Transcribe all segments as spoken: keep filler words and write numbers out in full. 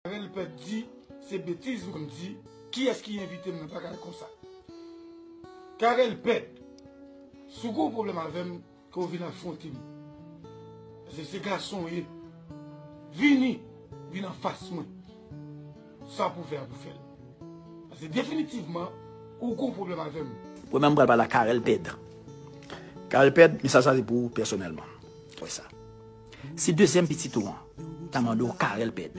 Carel Pèd di, se betiz m konn di, kiyès ki envite m nan bagay konsa? Carel Pèd, si w gen yon pwoblèm avè m, ke w vin afwonte m. Paske se gason w ye. Vini, vin anfas mwen. Sa pou fè a pou fè l. Paske definitivman, ou gen yon pwoblèm avè m. Premyèman, m pral pale a Carel Pèd. Carel Pèd, mesaj sa se pou ou pèsonèlman. Wè sa. Si dezyèm pitit ou an ta mande w Carel Pèd,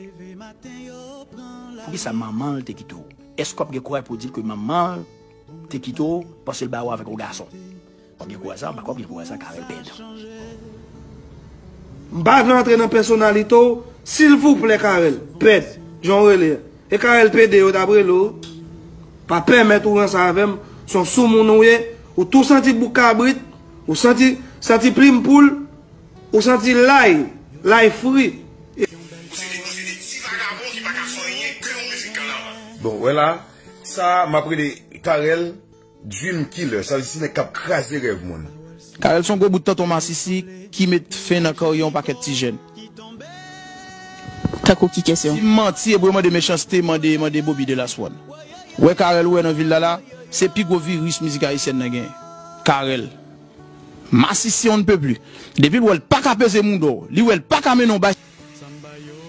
poukisa manman l te kite w? Èske w ap gen kouraj pou w di l ke manman l te kite w paske l ba ou avèk yon gason? W ap gen kouraj sa, m pa kwè w ap gen kouraj sa, Carel Pèd. M pa vle antre nan pèsonalite w, silvouplè Carel Pèd, jan w rele a. E Carel Pede yo t ap rele w. Pa pèmèt ou ranse avè m, se yon soumoun ou ye, ou tou santi bouk kabrit, ou santi, santi plim poul, ou santi lay, lay fri. Ou se de, ou se de ti vagabon ki pa ka fè anyen ke yon mizik kanaval. Bon, wè la, sa m ap rele Carel Dream Killer, sa vle di se nèg k ap kraze rèv moun. Carel se yon gwo bout tonton masisi ki met fen nan karye yon pakèt ti jèn. Tankou ki kesyon? Si m manti, e pou yo mande mechanste, mande, mande Bobby de Last One. Wè Carel ou wè nan vil la la, se pi gwo viris mizik ayisyèn nan genyen. Carel. Masisi on ne peut plus. Depi l wè l pa ka peze mouda w, li wè l pa ka mennen w bay.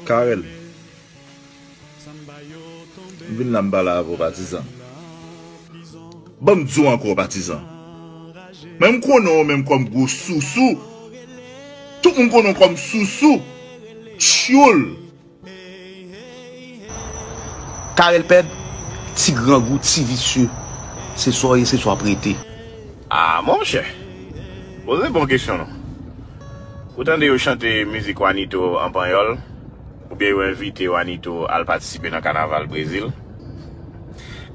Carel. M vin la m pale avè w, patizan. Ban m di w ankò, patizan. Men m konnen w menm kòm gwo sousou. Tout moun konnen w kòm sousou. Tchoul. Carel Pèd, ti grangou, ti visye. Se sa w ye, se sa w ap rete. Ah, monchè. Poze bon kesyon non. Ou tande yo chante mizik Wanito an panyòl, oubyen yo envite Wanito al patisipe nan kanaval Brezil.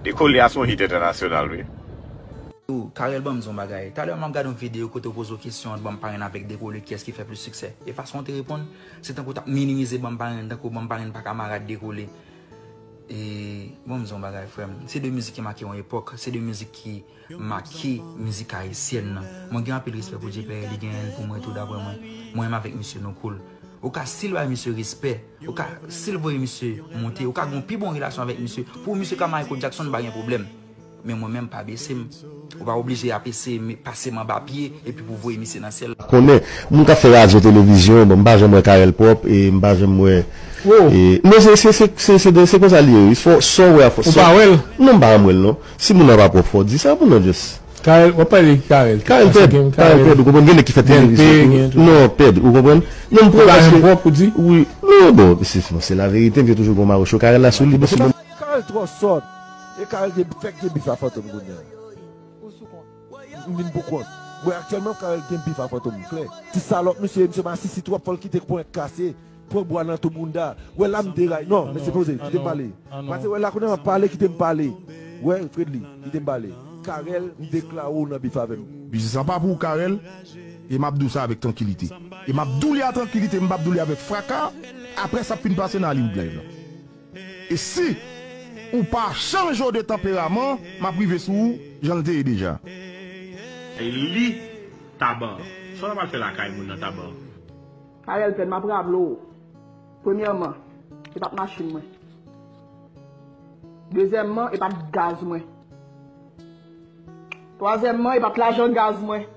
Dekole a se yon hit entènasyonal, wi. Yo, Carel, ban m di yon bagay. Talè m ap gade yon videyo kote w poze w kesyon ant Bòm Parenn avèk Dekole, kiyès ki fè plis siksè. E fason w te reponn, se tankou w t ap minimize Bòm Parenn, tankou Bòm Parenn pa kamarad Dekole. E, ban m di yon bagay, frè m. Se de mizik ki make yon epòk, se de mizik ki make mizik ayisyèn nan. Mwen gen anpil respè pou Djeplè, li genyen l pou mwen tou, daprè mwen. Mwen menm avèk misye nou cool. Ou ka still bay misye respè, ou ka still voye misye monte, ou ka gen yon pi bon relasyon avèk misye. Pou misye ka Michael Jackson, pa gen pwoblèm. Men mwen menm, pa bese m. Ou pa oblije ap eseye me-, pase m anba pye epi pou voye misye nan syèl. Konnen, moun k ap fè radyo, televizyon, bon, m pa janm wè Carel pwòp, e m pa janm wè, e, non, se, se, se, se, se, se konsa li ye, wi. Fò, sa w wè a, fò, ou pa wè l? Non, m pa janm wè l, non. Si moun nan pa pwòp, fò w di sa, moun nan just. Carel, w ap pale de Carel. Carel Pèd, Carel Pèd, ou konprann, gen nèg ki fè televizyon tou. Non, Pèd, ou konprann? Non, m pran paske pwòp ou di? Wi, non, bon, se, non, se laverite, m te toujou gon mawocho Carel la sou li, paske bon. Carel twò sòt. E Carel gen, fèk gen bif a Fantom kounye a. M vin pou kont. Mwen aktyèlman Carel gen bif a Fantom klè. Ti salòp misye, misye masisi twòp, fò l kite ponyèt kase. Pran bwa nan tou bounda. Wè la m deray. Non, mesye poze, kite m pale. Pase wè la kounye a m ap pale, kite m pale. Wè, Fredly, kite m pale. Carel, m deklare w nan bif avè m. Biznis lan pa pou ou, Carel. E m ap di w sa avèk trankilite. E m ap di w li a trankilite, m p ap di w li avèk fraka. Apre sa ap fin pase nan Hollywood Live lan. E si ou pa chanje w de tanperaman, m ap rive sou ou, jan l te ye deja. E li, Taba. Sa w ta pral fè lakay moun nan Taba? Carel Pèd, m ap raple w. Premyèman, e pa t machin mwen. Dezyèmman, e pa t gaz mwen. Twazyèmman, e pa t lajan gaz mwen.